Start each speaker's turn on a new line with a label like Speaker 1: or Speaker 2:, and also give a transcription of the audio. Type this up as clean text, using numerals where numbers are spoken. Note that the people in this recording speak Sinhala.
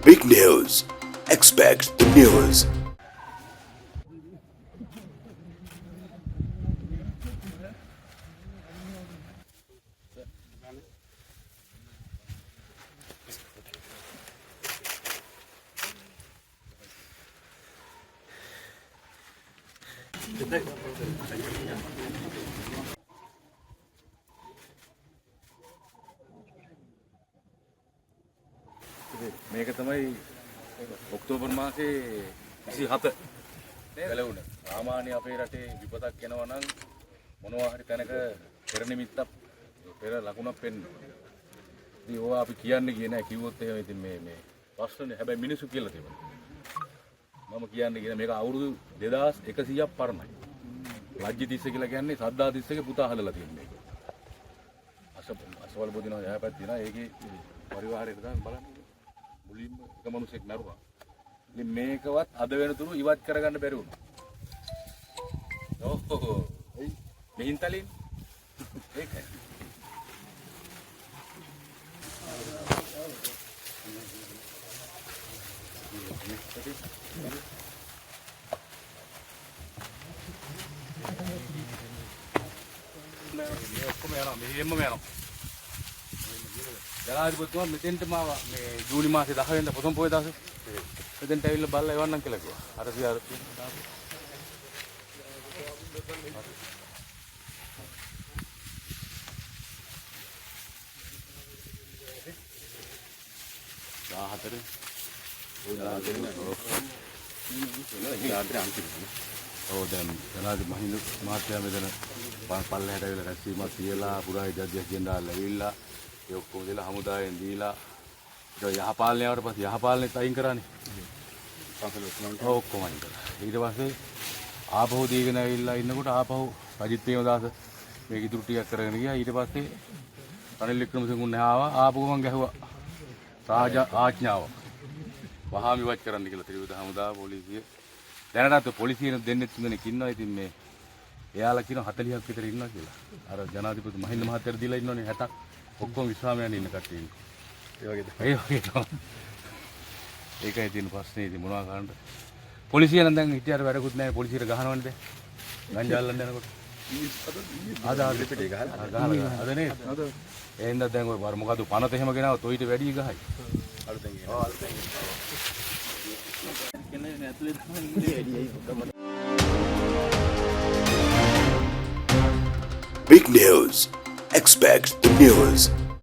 Speaker 1: Big news. Expect the news.
Speaker 2: මේක තමයි ඔක්තෝබර් මාසේ 27 ගැලවුණ. සාමාන්‍ය අපේ රටේ විපතක් එනවා නම් මොනවා හරි තැනක පෙර නිමිත්තක්, පෙර ලකුණක් පෙන්වනවා. ඉතින් ඕවා අපි කියන්න ගියේ නෑ. කිව්වොත් එහෙම ඉතින් මේ මේ ප්‍රශ්නනේ. හැබැයි මිනිස්සු කියලා තිබුණා. මම කියන්න ගියේ මේක අවුරුදු 2100ක් පරණයි. ලජ්ජිතිස්ස කියලා කියන්නේ සද්දාතිස්සගේ පුතා හදලා තියෙන මේක. අසවල් බොදිනවා යහපත් තියෙනවා. ඒකේ පරිවාරයට තමයි බලන්න. මුලින්ම එක මිනිහෙක් මැරුණා. ඉතින් මේකවත් අද වෙනතුරු ඉවත් කරගන්න බැරි වුණා. ඔව්. මිහින්තලින් ඒකයි. මේ ඔක්කොම යනවා, මෙහෙම්ම යනවා. ජනාධිපතිතුමා මෙතෙන්ටම ආවා මේ ජූනි මාසේ 10 වෙනිදා පොසොන් පොය දවසේ. මෙතෙන්ට ඇවිල්ලා බලලා එවන්නම් කියලා කිව්වා. අර තියා අර දාපු. දාහතර ඔය 14 නේ. ඔව්. අන්තිම. ඔව්, දැන් ජනාධිපති මහින්ද මහත්තයා මෙතන පල්ලෙහාට ඇවිල්ලා රැස්වීමක් තියලා පුරාවිද්‍යා අධ්‍යක්ෂ ජෙනරාල් ඇවිල්ලා ඒ ඔක්කොම දීලා හමුදාවෙන් දීලා ඊට යහපාලනය ආවට පස්සේ යහපාලනෙත් අයින් කරානේ. ඔව්, ඔක්කොම අයින් කරා. ඊට පස්සේ ආපහු දීගෙන ඇවිල්ලා ඉන්නකොට ආපහු රජිත් ප්‍රේමදාස මේක ඉතුරු ටිකක් කරගෙන ගියා. ඊට පස්සේ රනිල් වික්‍රමසිංහ උන් ආවා, ආපහු මං ගැහුවා. රාජ ආඥාව. වහාම ඉවත් කරන්න කියලා ත්‍රිවිධ හමුදාව, පොලිසිය. දැනටත් පොලිසියෙන් දෙන්නෙක් තුන් දෙනෙක් ඉන්නවා. ඉතින් මේ එයාලා කියන 40ක් විතර ඉන්නවා කියලා. අර ජනාධිපති මහින්ද මහත්තයාට දීලා ඉන්නවනේ 60ක්. ඔක්කොම විශ්‍රාම යන ඉන්න කට්ටිය ඉන්නේ.
Speaker 3: ඒ වගේද?
Speaker 2: ඒ වගේ තමයි. ඒකයි තියෙන ප්‍රශ්නේ. ඉතින් මොනවා කරන්නද? පොලිසිය නම් දැන් හිටියට වැඩකුත් නැහැ. පොලිසියට ගහනවනේ දැන්. ගංජා අල්ලන්න යනකොට. අද අද
Speaker 3: පිටේ ගහලා.
Speaker 2: ගහලා අද නේද?
Speaker 3: අද.
Speaker 2: ඒ හින්දා දැන් ඔය මොකද්ද පනත එහෙම ගෙනාවොත් ඔయిత වැඩි ගහයි.
Speaker 3: අලුතෙන් ගෙනාවා.
Speaker 2: ඔව්, අලුතෙන්.
Speaker 3: කියන්නේ ඇතුලේ තමයි ඉන්නේ වැඩි.
Speaker 1: Big news. Expect the news.